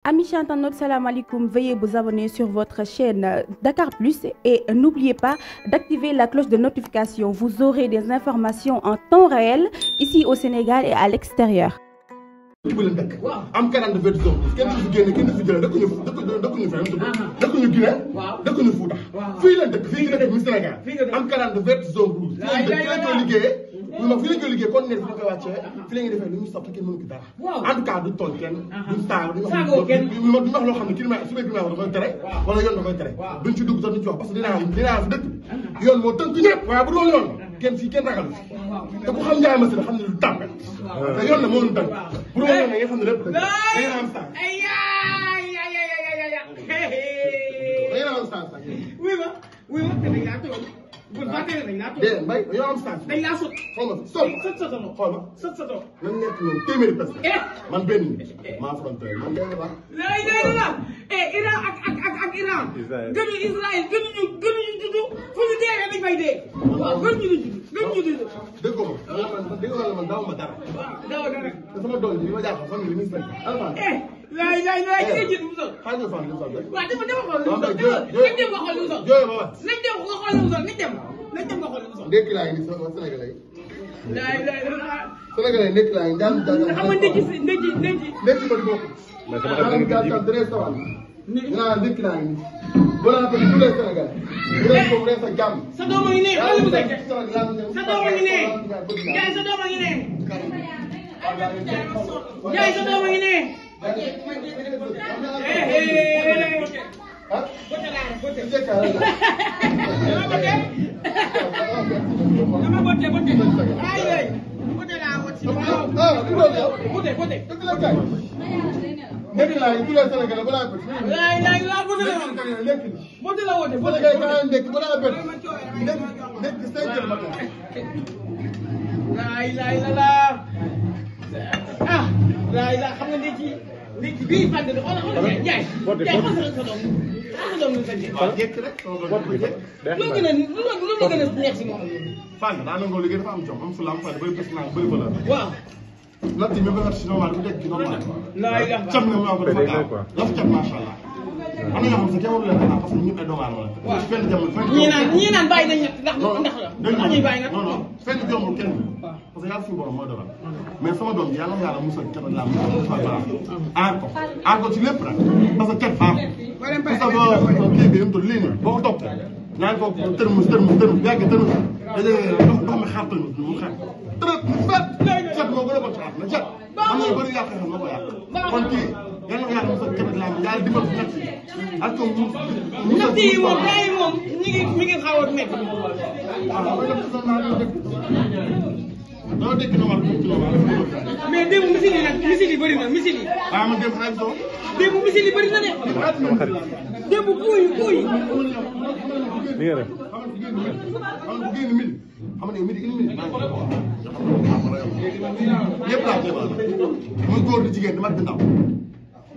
Amis internautes, salam alaikum. Veuillez vous abonner sur votre chaîne Dakar Plus et n'oubliez pas d'activer la cloche de notification. Vous aurez des informations en temps réel ici au Sénégal et à l'extérieur. am 42 version kenn du fi génne kenn du fi jëlee dëkkuñu Guinée dëkkuñu Fouta fii la dëkk fii nga def mi Sénégal am 42 version rouge fii lañ koy liggéeyee fii lañ koy liggéey kon ne fi la koy wàccee fii la ñuy defee lu ñu sopp kenn mënu ko dara en tout cas du toll kenn duñ saaga duñ wax loo xam ne kii su may da koy tere wala yoon da koy tere duñ ci dugg sax duñ ci wax parce que dinaa fi dëkk bi yoon moo tënk ñëpp waaye bu doon yoon kenn fii kenn ragalu te ku xam Ndiaye Massi xam ne lu tàmpe te yoon na moo ñu tënk bu doon yoon nga xam ne lépp dëgg da ngeen am sens déedéet mbay dañoo am sens. dañ laa sot. xool ma sot. xool ma. nañ nekk ñoom téeméeri personne. man benn maa frontière man benn baax. Iran ak Iran. gënu Israël gënuñu juddu fu ñu dee dañ fay dee. waaw gënuñu juddu. dégg ko ma man daaw ma dara. daaw dara. te sama doom bi ma jaaxal fan nga ni sëñ bi. laay ci jël mu sol. xaaral fan nga sol rek. waaw dama xool lu mu sol. nañ dem nga xool lu mu sol. jooyoo ba waat. nañ dem nga xool lu mu sol nañ dem nga xool lu mu sol. ndekki laa ngi nii Sénégalais yi. laay ndekki laa ngi daan xam nga ndekki ndekki ba di bokk. mais sama xarit daal très sawal. ñu naan ndekki laa ngi nii. boo naan ko tous les Sénégalais. bu dee ko bu dee sa jàmm. sa doom a ngi ne xool mu sekk. sa doom a ngi ne. Ndiaye sa doom a ngi ne. Ndiaye sa doom a ngi ne. nekk naa yi tous les Sénégalais balaa bët. nekk balaa bët. nekk 5 heures matin. xam nga ndekki bii fànn de xoolal Ndiaye. Ndiaye xoolal sa doom. sa doom ñu fekk. waaw jekk rek. loo gën a neex si moom. Fane daa nangoo liggéey dafa am jom am fulla am fayda bëri bés naa bëri valeur. waaw. natt yi même ba si normal bu nekk ci normal. cam nga maa ko dafa gaaw laf cat macha allah. am na ñoo xam ne kenn waru leen a parce que ñëpp ay doomu aadama la. waaw fenn jamono fenn ñii naan bàyyi nañ ñett ndax ñuy bàyyi nag. non fenn jombul kenn parce que yàlla suñu borom mooy dogal mais sama doom ji yàlla na yàlla musal cat ak laa musal aar ko ci lépp nag parce que cat baax parce que kii bi yëpp lii nii boo ko topp naan ko tërmus yàgg tërmus ndox mi xaar tërmus mu xaar tërët cat moo gën a ko xaar na cat am na bëri yàq xam moo ko yàq kon kii yàlla na yàlla musal cat ak laa yàlla dimbal fi ñett yi ak ko ñett yi moom gars yi moom mi ngi xaw a métti doo dégg normal mais démb misil yi nag misil yi bëri na misil yi. waaw man démb xarit soo. démb misil yi bëri na de. démb kuy. li nga def. xam nga bu génn midi. xam nga midi une minute maa ngi yëpp laa jéem a muy góor di jigéen di mag di ndaw.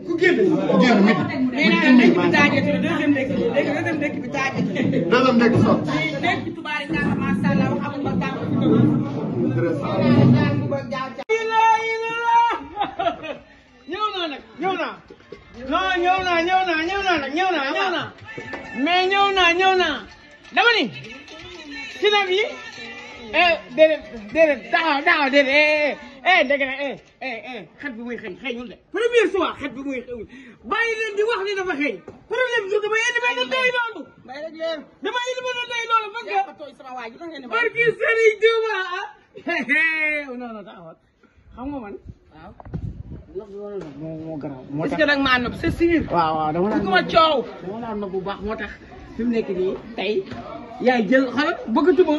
ku génn midi. nee naa la nekk bi taajate deuxième nekk bi léegi deuxième nekk bi taajate. deuxième nekk sax. nekk bi tubaari naa macha allah amul ma tànk. ñëw naa dama ni sinab yi déedéet daaw déedéet dégg na xet bi muy xeeñul de première fois xet bi muy xeeñul bàyyi leen di wax ni dafa xeeñ problème bi dama indi benn tey loolu dama indi benn tey loolu parce que barki Serigne Touba non taxawal xam nga man moo garaaw moo tax est-ce que nag maa nopp c'est sûr waaw dama naan nopp bu baax moo tax fi mu nekk nii tey yaay jël xoolal bëggatuma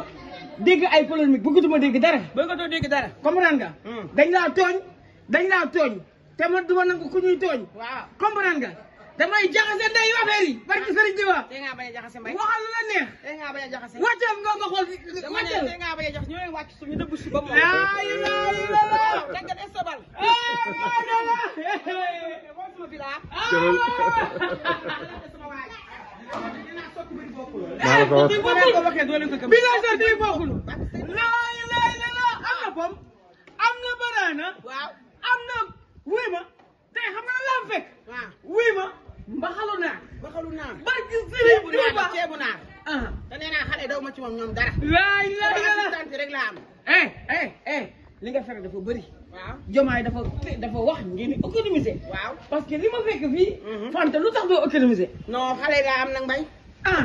dégg ay polémique bëggatuma dégg dara bëggatoo dégg dara comprendre nga dañ laa tooñ te man duma nangu ku ñuy tooñ waaw comprendre nga damay jaxase ndey affaire yi barki Serigne Touba te nga bañ a jaxase mbay waxal lu la neex te nga bañ a jaxase wàccal nga xool wàccal te nga bañ a jaxase ñoo wàcc suñu dëbb si ba mo am na banaana am na wuy ma tey xam nga lan laa fekk. waaw wuy ma mbaxalu naar. baxalu naar. barki Sëriñ Tuuba ceebu naar. te nee naa xale daw ma ci moom ñoom dara. laay laay la assistante rek laa am. li nga fekk dafa bëri. waaw Jomaay dafa wax ngeen di économiser. waaw parce que li ma fekk fii. Fanta lu tax doo économiser. non xale laa am nag mbay.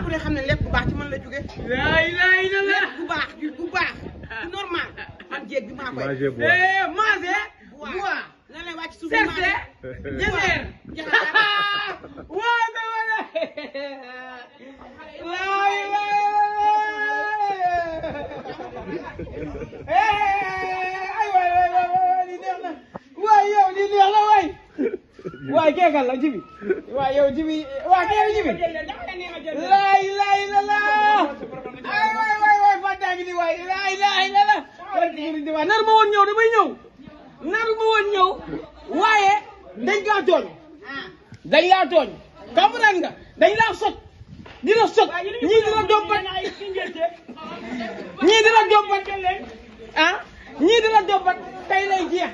ku ne xam ne lépp bu baax ci mën la jóge. laay laay la la. bu baax bu baax. normal man jéeg bi maa koy. maase. bois na leen wàcc suuf cerce. jëndeer. waa nga wala. laay laay ay waay li neex na waay yow li neex na waay waay keekal la jibi waay yow jibi waay keekal jibi laay laay la la ay waay fàttaa ngi di waay laay laay la la nar ma woon ñëw damay ñëw nar ma woon ñëw waaye dañ kaa tooñ dañ laa tooñ comprendre nga dañ laa sot dina sot ñii dina dompat ñii dina dompat ñii dina dompat tey lay jeex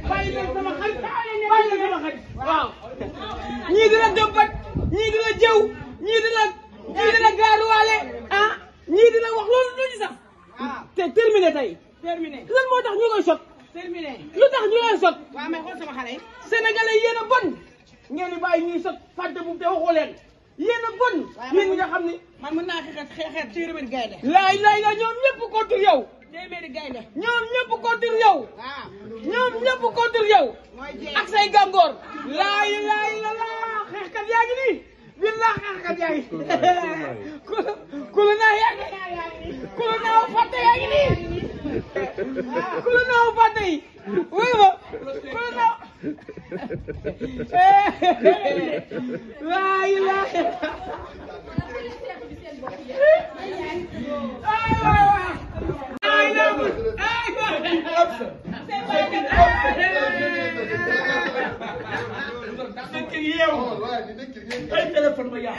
bàyyi leen sama xarit waaw ñii dina dompat ñii dina jëw ñii dina gaaruwaale ñii dina wax loolu lu ñu sax te terminé tey lan moo tax ñu koy sot lu tax ñu koy sot waaw mais xool sama xale yi. sénégalais yéen a bon ngeen di bàyyi ñuy sot fàtte bu te waxoo leen yéen a bon yéen ñi nga xam ni man mën naa xeexeet téeméeri gaynde. laay laay la ñoom ñëpp contre yow téeméeri gaynde. ñoom ñëpp contre yow waaw. ñoom ñëpp contre yow mooy jéeg. ak say gàngoor laay laay la la xeexkat yaa ngi nii billah xeexkat yaa ngi kulu naa yaa ngi kulu naa fàtte yaa ngi nii kulu naa fàtte yi wuyu ma kulu naa laay laay ay téléphone ma yàq.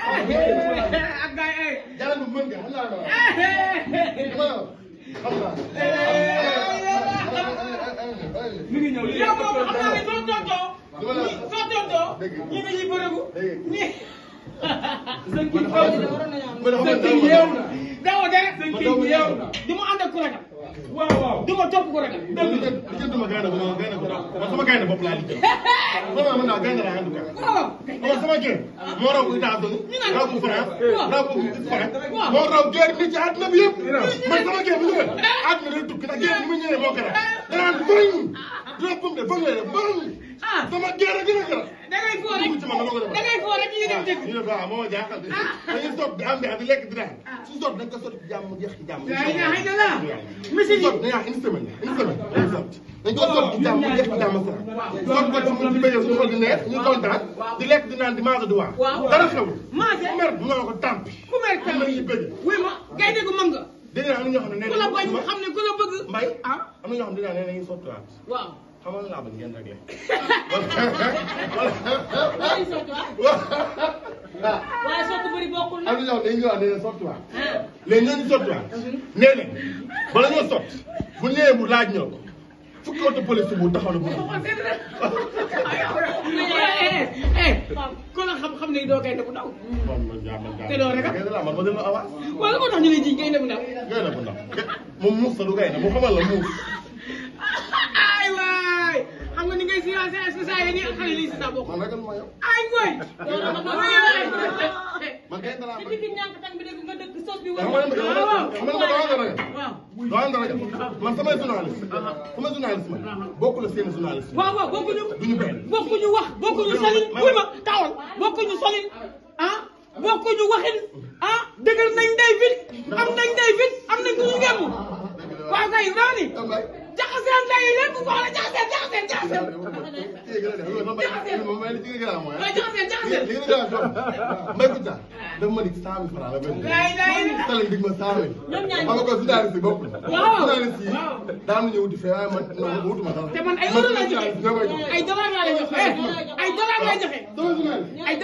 ak gaay ay jàll bu mën nga xam naa mi ngi ñëw yow moom xam naa ne soo tontoo ñi ngi yi bërëgu ñi sëñ bi yeew na dawo de sëñ bi yeew na du ma ànd ak ku ragal waaw du ma topp ku ragal lijjantuma gaynde bu ma gaynde bu ndaw man sama gaynde bopp laa lijjanti. vraiment man daal gaynde laa en tout cas. waaw sama gaynde moo raw États-Unis raw bu France raw bu France moo raw guerre ni ci àdduna bi yëpp man sama gaynde bu ñëwee àdduna day tukki ndax guerre ni mu ñëwee moo gën a danaan bëriñ dina pëm de bëgg lay def bëriñ sama guerre gën a gën a da ngay foo rek da ngay foo rek ñu dem dëgg ñu ne waaw moo ma jaaxal de dañuy sotti di am di lekk di naan su sotti dañ ko sotti jàmm jeex ci jàmm monsieur sotti dañuy wax une semaine dañ ko sotti ci jàmm jeex ci jàmm sax sotti ko ci mu ci bëggee suñu xol di neex ñu kontaan di lekk di naan di maase di waaw dara xewul mer bu ma ko tàmpi ku mer tam ñuy bëgg wuy ma gaynde gu mën nga dégg naa am na ñoo xam ne ku la bañ xam ne ku la bëgg mbay am na ñoo xam ne dinaa ne nañuy sottiwaat waaw xamal laa bëgg ngeen réglé waaye sotti bëri bokkul am na ñoo xam ne dañuy ñëwaat ne leen sottiwaat léegi ñooñu sottiwaat nee na bala ñoo sotti bu ñëwee bu laaj ñoo ko fukki oto police bu taxaw na bu ku la xam ne doo gaynde bu ndaw te doo rek gaynde laa man ma dem na avance wala moo tax ñu lay ji gaynde bu ndaw gaynde bu ndaw moom muus sa du gaynde mu xamal la muus ay waay xam nga ni ngay financé est-ce que saa yi nii xale lii si sa bopp man ragal ma yow ay ngoy man gaynde laa digg ñànk tang bi dégg nga dëkk sos bi man man samay journaliste bokkul ak seen journaliste waaw bokkuñu duñu benn bokkuñu wax bokkuñu solin wuy ma taawal bokkuñu solin bokkuñu waxin dëggal nañ day fit am nañ day fit am nañ ku ñu ngemb waaw kay daani jaxaseen day lépp wax la jaxaseen mbay bi daal dafa ma di 100 000 francs la benn talen dig ma 100 000 xam nga ko journaliste yi bokkul journaliste yi daan nañu wuti fee waaye man wutuma dara te man ay euro la joxe ay dollar laa lay joxe ay dollar lay joxe sama journaliste ay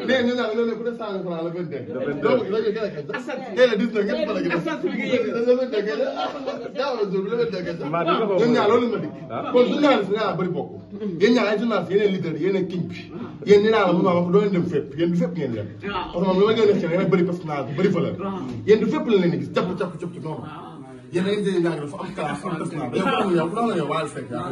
mais ñu naan ku def 100 francs la 22 donc la ñu gën a tey la 19 ngeen fa la gën a ñun ñaar loolu ma dig kon journaliste nga bëri bokk yéen ñaar ay journaliste yéen leader yéen king bi yéen ni naa la mun naa wax doo leen dem fépp yéen du fépp ngeen dem parce que moom li ma gën a neex yéen bëri personnage bëri valeur yéen du fépp la leen gis jàpp noonu yéen da ngeen jëlee njàng dafa am classe am personnage yow ku yow ku doon la yow waal fekk yaa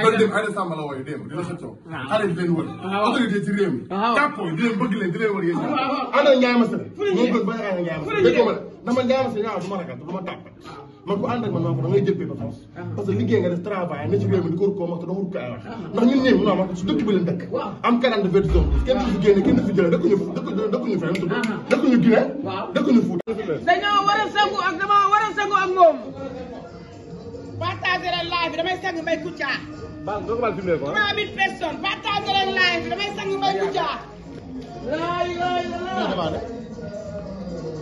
ngi dem Aïda Samba la wooyu démb dina xëccoo xale di leen wër autorité ci réew mi jàppoo di leen bëgg leen di leen wër yéen ñaar ànd ak Ndiaye Massé moo gën bañ a ànd ak Ndiaye Massé dégg ma dama Ndiaye Massé ñaaw du ma ragal du ma tàppat man ku ànd ak man maa ko da ngay jëppee ba force parce que liggéey nga def travail na ci réew mi di ko rukkoo wax te doo rukkoo ay wax ndax ñun ñëw mun naa wax su dëkk bi leen dëkk am 40 verti zone kenn du fi génne kenn du fi jëlee dëkkuñu fenn tudd dëkkuñu Guinée dëkkuñu Fouta dañoo war a sangu ak dama war a sangu ak moom partagé leen live bi damay sang Mbaye Kouthia. baal doo ko baal filmé ko 3000 personnes partagé leen live bi damay sang Mbaye Kouthia.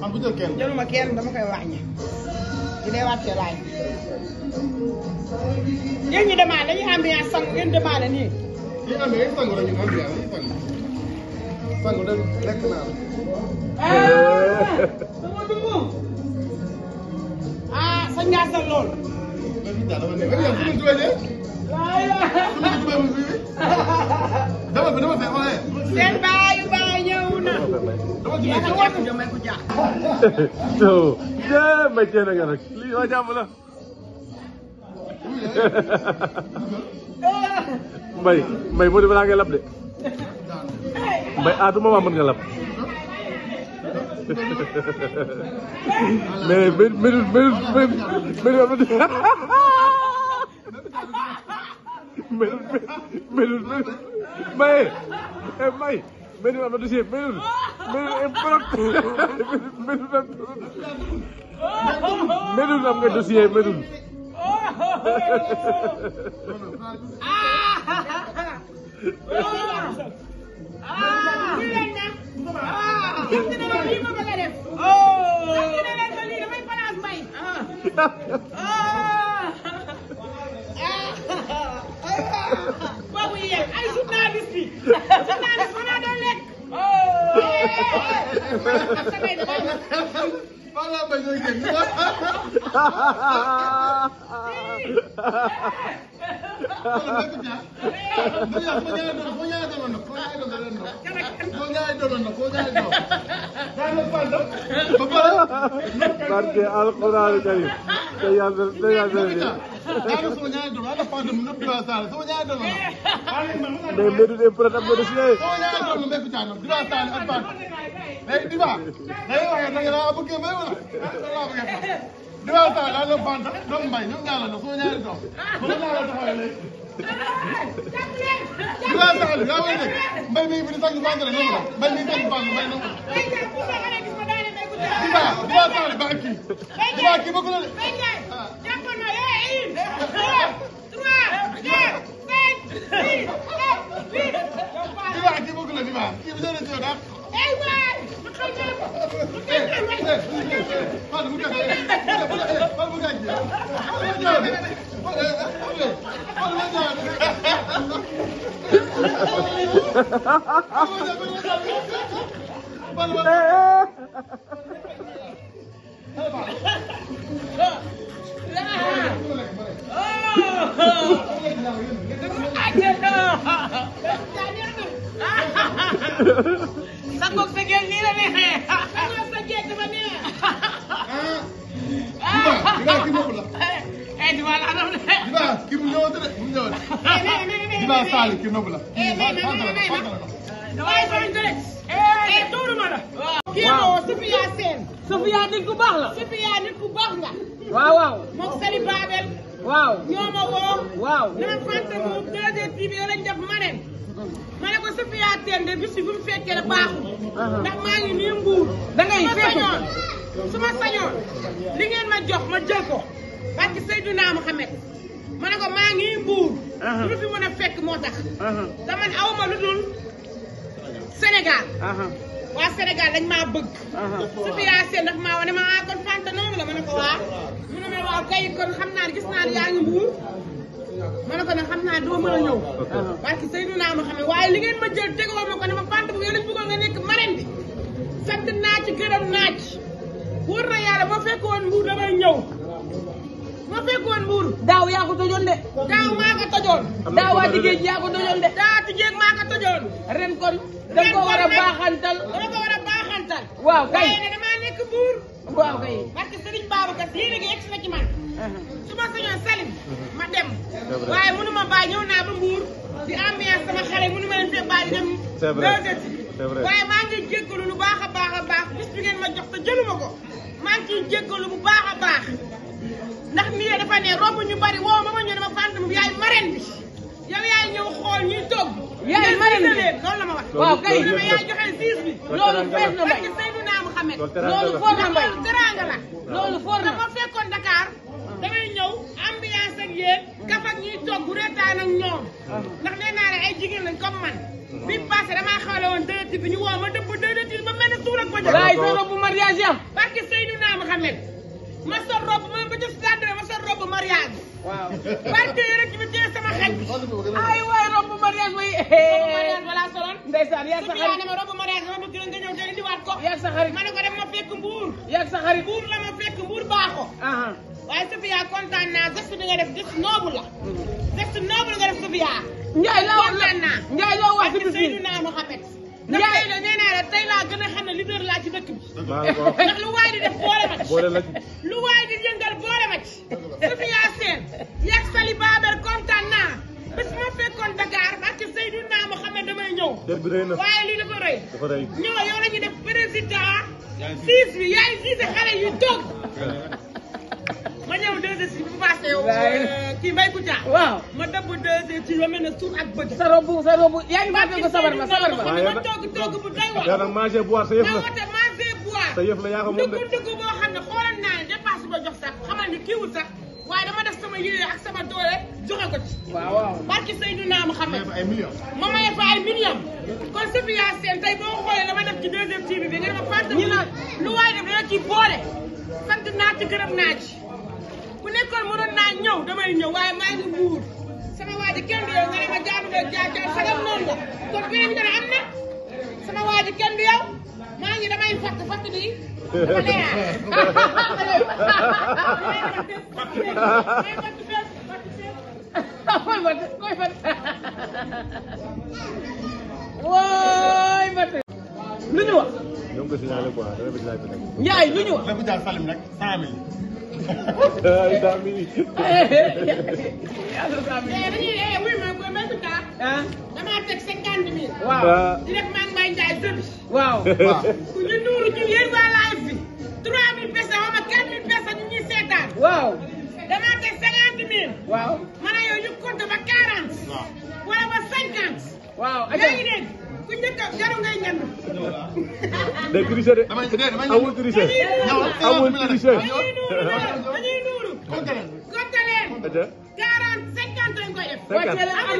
am bu jël kenn jëluma kenn dama koy wàññi. di dee wàccee live bi. yéen ñi demande dañuy ambiance sang ngeen demande nii. li nga amee sangu rek ñu ambiance ñu sangu de lekk naa la. sama dugub. ah sa njaasal loolu. seen baayu baay ñëw na. yaa ngi jàpp Mbaye Kouthia. Mbaye teel a nga rek lii waa jàmm la. Mbaye moo di balaa ngay lab de. Mbaye à tout moment mën nga lab. mais Médoune am na dossier Médoune am nga dossier Médoune. boobu yéen ay journaliste yi journaliste mën naa doon lekk. barke alxuraan karim te yàlla mais Médoune impôt am na dossier. Mbaye mi fi di sang bànq la noonu la Mbaye mi sang bànq Mbaye noonu la. Diba Sall ba kii Diba kii bëgg na de. Diba kii bëgg na Diba kii bi dana ci yow daal. Sangoog sa géej nii la neexee. Sangoog sa géej dafa neex. Diba kii bokkul la. Diba la anam de. Diba kii mu ñëwoon de mu ñëwoon. Diba Sall kii nopp la. waaye soo ñu jëlee. tuuruma la. kii moo Sophia Sène. Sophia nit ku baax la. Sophia nit ku baax nga. waaw waaw. moom Sali Babel. waaw. ñoo ma woo. waaw. dama fàtte moom 2STV lañ def ma ne. ma ne ko Sophia Sène de bis bi fu mu fekkee la baaxul. ndax maa ngi nii Mbuur. da ngay feetu su ma sañoon li ngeen ma jox ma jël ko. parce que Seydouna Mohamed. ma ne ko maa ngi Mbuur. lu fi mën a fekk moo tax. te man aw ma lu dul Sénégal. waa Sénégal dañ maa bëgg. Sophia Sène daf maa wane ma kon Fanta noonu la ma ne ko waa. mu ne ma waaw kay kon xam naa ne gis naa ne yaa ngi Mbuur. ma ne ko nag xam naa doo mën a ñëw. parce que Seydouna naa ma xam ne waaye li ngeen ma jël tegoo ma ko ne ma Fanta bu yéen a bëggoon nga nekk marraine bi sant naa ci gërëm naa ci wóor na yàlla ma fekk woon Mbour damay ñëw ma fekk woon Mbour daaw yaa ko tojoon de. daaw maa ko tojoon daaw waa Tigéej yaa ko tojoon de. daa Tigéej maa ko tojoon ren kon da nga ko war a baaxantal. dama ko war a baaxantal waaw kay waaye ne damaa nekk Mbour waaw kay. parce que Serigne Babacar yéen a ngi egsi na ci man su ma sañoon Salim ma dem waaye mënu ma bàyyi ñëw naa ba Mbour di ambiance sama xale mënu ma leen fee bàyyi di dem waaye maa ngi jéggalu lu baax a baax bis bi ngeen ma jox te jëluma ko maa ngi ciy jéggalu bu baax a baax ndax nii dafa ne rob ñu bari woo ma ñëw dama Fanta mu yaay marraine bi yow yaay ñëw xool ñuy togg yaay marraine bi loolu la ma wax waaw kay dama yaay joxe siis bi loolu fees na mbay Seydina Mouhamed loolu foor na mbay teranga la loolu foor na dama fekkoon Dakar damay ñëw ambiance ak yéen kaf ak ñuy togg reetaan ak ñoom ndax nee naa ne ay jigéen lañ comme man bi passé damaa xawle woon dëdëti bi ñu woo ma dëbb dëdëti ba mel ne suul ak ba jël laay sa robu mariage yam barke Seydina Mouhamed ma sol robe ma ba jëf stade ma sol robe mariage waaw barke yéen ci bi tee sama xel bi ay waay robu mariage way mariage wala soloon ndeysaan yaa sa xarit ne ma robe mariage dama bëgg nga ñëw te indiwaat ko yaa sa xarit ma ne ko dem ma fekk Mbour yaa sa xarit Mbour la ma fekk Mbour baaxo waaye Sofia kontaan naa geste bi nga def geste noble la geste noble nga def Sofia Ndiaye loo kontaan naa Ndiaye loo wax ci bis bi Seydina Mouhamed Ndiaye la nee naa la tey laa gën a xam ne leader laa ci dëkk bi ndax lu waay di def boole ma ci lu waay di yëngal boole ma ci Sofia Sène yegg Sali Baber kontaan naa bés ma fekkoon Dakar parce que Seydina Mouhamed damay ñëw waaye lii dafa rëy ñëw yow la ñu def président siis bi yaay siise xale yu toog ma ñëw 2STV bu passé yow kii Mbaye Koutia waaw ma dëbb 2STV ci mel ne suuf ak bëgg sa robu yaa ngi fàtte ko sabar ba ma togg bu doy waar yaa nag manger boire sa yëf la woote manger boire sa yëf la yaa ko moom de dugg boo xam ne xoolal naa ne dépasse ba jox sax xamal ni kiiwul sax waaye dama def sama yére ak sama doole joxe ko ci waaw barki Seydina Mouhamed ma maye fa ay millions kon Sofia Sène tey boo xoolee dama def ci 2STV bi nga dama Fanta ñi na lu waay def dana ciy boole sant naa ci gërëm naa ci ku nekkoon mënoon naa ñëw damay ñëw waaye maa ngi Mbuur sama waa ji kenn du yow nga ne ma jaamu nga jaar sagam noonu la kon beneen nga ne am na sama waa ji kenn du yow maa ngi damay fatt bi dafa neex lu ñu wax ñoo ngi ko signalé quoi dana bëgg laaj bi nag Ndiaye lu ñu wax dafa jaar Salim nag 100 ay daa mini wuy ma ko may tuta damaa teg 50 000 waaw di def maa ngi may njaay sëbi waaw ñu nuuru ci yéen waa live bi 3000 pesos wala 4000 pesos ñu ñuy seetaan waaw damaa teg 50 000 waaw man a yow ñu compte ba 40 wala ba 50 waaw yaa ngi dégg ku njëkk a jaru ngay ñand day tricher de amul tricher amul tricher dañuy nuuru compte leen 40 50 lañ koy def wàcce leen amul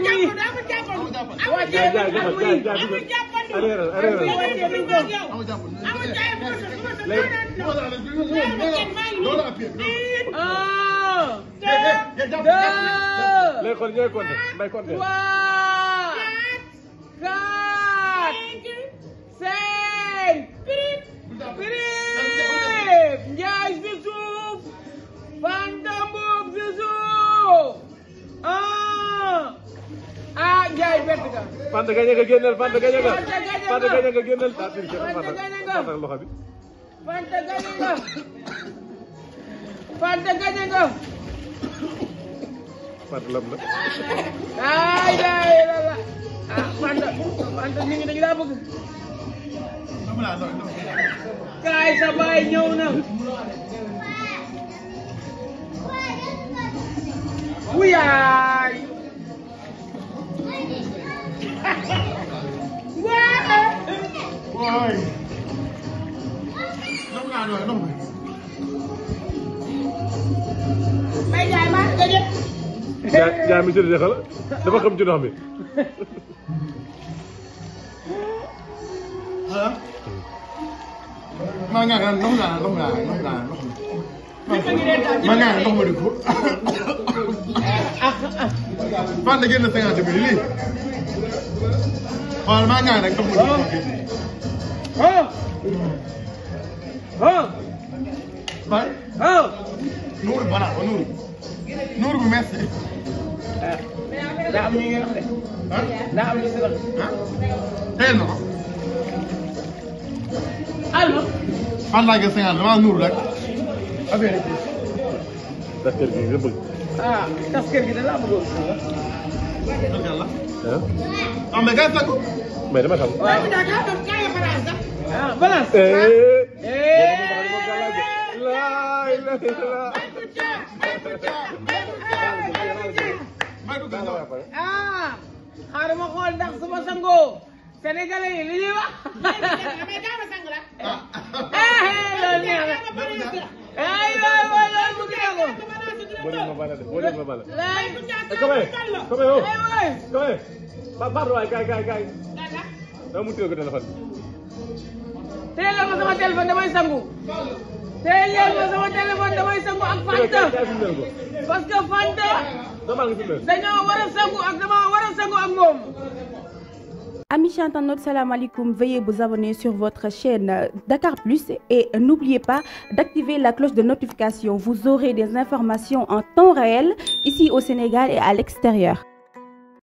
jàppandu amul léegi kon ñooy compter mbay compter 5 Ndiaye si suuf Fanta Mboup si suuf Ndiaye bett nga Fanta gañe nga génneel Fanta gañe nga Fanta gañe nga génneel ta dir Fanta loxo bi Fanta gañe nga Fanta gañe nga Fanta lam la ay la Fanta nit ñi dañu laa bëgg kaay sa baay ñëw na wuyaay waay ndox naa nooy ndox mi may jaay ma nga jël jaay mi sëriñ xala dafa xam ci ndox mi ah maa ngi naan ndox naa ndox mi maa ngi naan ndox ma di ko Fanta génn 50 000 lii xool maa ñaan rek. Nuuru bana ko Nuuru. Nuuru bu merci. daa am ñu ngi wax de. daa am ñu si wax. teel na ko. allo. fan laa gis 50 damaa Nuuru rek. affaire yi. tas kër gi nga bëgg. ah tas kër gi da laa bëggoon. dëgg la. ah mais gàncax gi. mais dama xam. waaw ah balance. ah xaaral ma xool ndax su ma sangoo sénégalais yi li ñuy wax. loolu neex na. aywa loolu mu gën a ko. Boleh ma bala de, boleh ma bala. laay. Come oh. Come. Baru ay kay. Dama mu téye ko téléphone. Téyel ma sama téléphone damay sangu. Téyel ma sama téléphone damay sangu ak Fanta. Parce que Fanta. dañoo war a sangu ak dama war a sangu ak moom. Amis internautes, salam alaikum. Veuillez vous abonner sur votre chaîne Dakar Plus et n'oubliez pas d'activer la cloche de notification. Vous aurez des informations en temps réel ici au Sénégal et à l'extérieur.